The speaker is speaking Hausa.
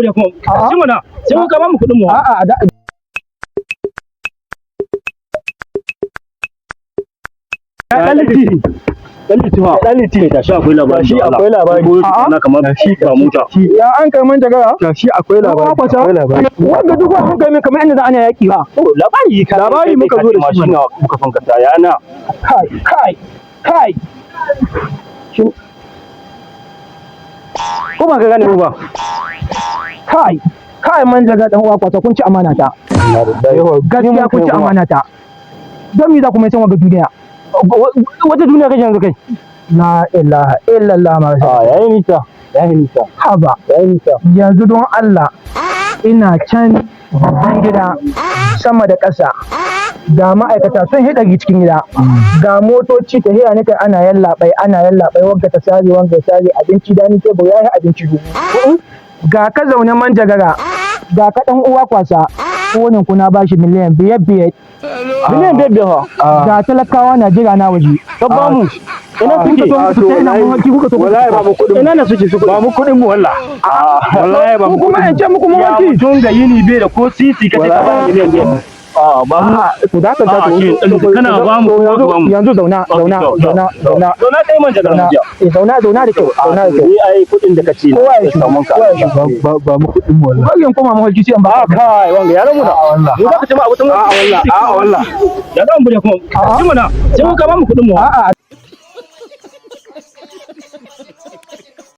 mu da kuma? Shi mana sai ka ba mu kuɗin mu. A'a, da Dan liti. Dan liti fa. Dan liti ta shi akwai labari. Shi akwai labari. A'a. Na kamar ba mota. Ya an kai manjagara? Shi akwai labari. Akwai labari. Wanda duk an kai min kamar inda za ana yaki ba. Labari ka. Labari muka zo da shi. Mana muka son ka ta yana. Kai, kai, kai. Ko ba ka gane mu ba? Kai, kai, manjaga, dan uwa kwata, kun ci amana ta. Gaskiya kun ci amana ta. Don me za ku mai san waga duniya? Wata duniya kake yanzu kai? La ilaha illallah ma. A yayi nisa. Yayi nisa. Haba. Yayi nisa. Yanzu don Allah, ina can babban gida sama da ƙasa. Ga ma'aikata sun hidari cikin gida. Ga motoci ta hiya nika ana yallaɓai, ana yallaɓai, wagga ta sare, wagga ta sare, abinci dani tebur ya yi abinci dubu. Ga ka zaune manjagara, ga ka ɗan uwa kwasa, kowane kuna bashi miliyan 5-5. Miliyan 5-5 fa. Ga talakawa na jira na waje. Ka ba mu. Ina suke? Kuka so ina mawarki kuka so. Wallahi ba mu kuɗin. Ina na suke su? Ba mu kuɗin mu wallah. Wallahi ba Ku mu. kuma in ce muku Ya mawarki. mutum ga yini bai da ko sisi kace ka ba miliyan 5. A ba mu. Ku dakata. A'a, shi kana ba mu ko ka ba mu? Yanzu zauna, zauna, zauna, zauna. Zauna kai manjagara Zauna. mu jiya. Eh, zauna, zauna da kyau, zauna da kyau. Ni ai kuɗin da kace. Kowa ya shigo, samun ka. kowa ya shigo. Ba mu kuɗin mu wallah. Bari in koma mahalci sai in ba. A kai wanga yaran mu da. Wallah. Mu za ka ce ma abu tun. A'a wallah. A'a wallah. Ya za mu bude kuma? Shi mana sai ka ba mu kuɗin mu. A'a.